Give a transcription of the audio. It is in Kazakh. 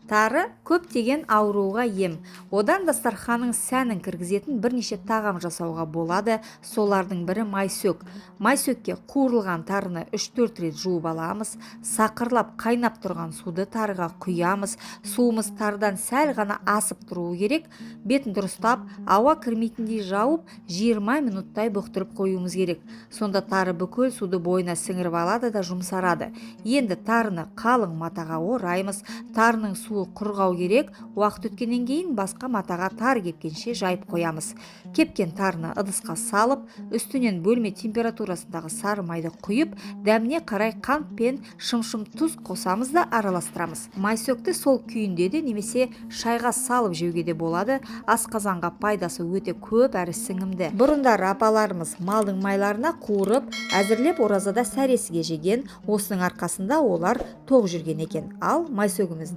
Тары көптеген ауруға ем. Одан дастарханның сәнін кіргізетін бірнеше тағам жасауға болады. Солардың бірі майсөк. Майсөкке қуырылған тарыны 3-4 рет жуып аламыз. Сақырлап қайнап тұрған суды тарыға құямыз. Суымыз тарыдан сәл ғана асып тұруы керек. Бетін дұрыстап, ауа кірмейтіндей жауып, 20 минуттай бұқтырып қоюымыз керек. Сонда тары бүкіл суды бойына сіңіріп алады да жұмсарады. Енді тарыны қалың матаға ораймыз. Тарының суы құрғау керек. Уақыт өткеннен кейін басқа матаға тары кепкенше жайып қоямыз. Кепкен тарыны ыдысқа салып, үстінен бөлме температурасындағы сары майды құйып, дәміне қарай қант пен шымшым тұз қосамыз да араластырамыз. Майсөкті сол күйінде де немесе шайға салып жеуге де болады. Асқазанға пайдасы өте көп әрі сіңімді. Бұрындары апаларымыз малдың майларына қуырып, әзірлеп, оразада сәресіге жеген. Осының арқасында олар тоқ жүрген екен. Ал майсөгіміз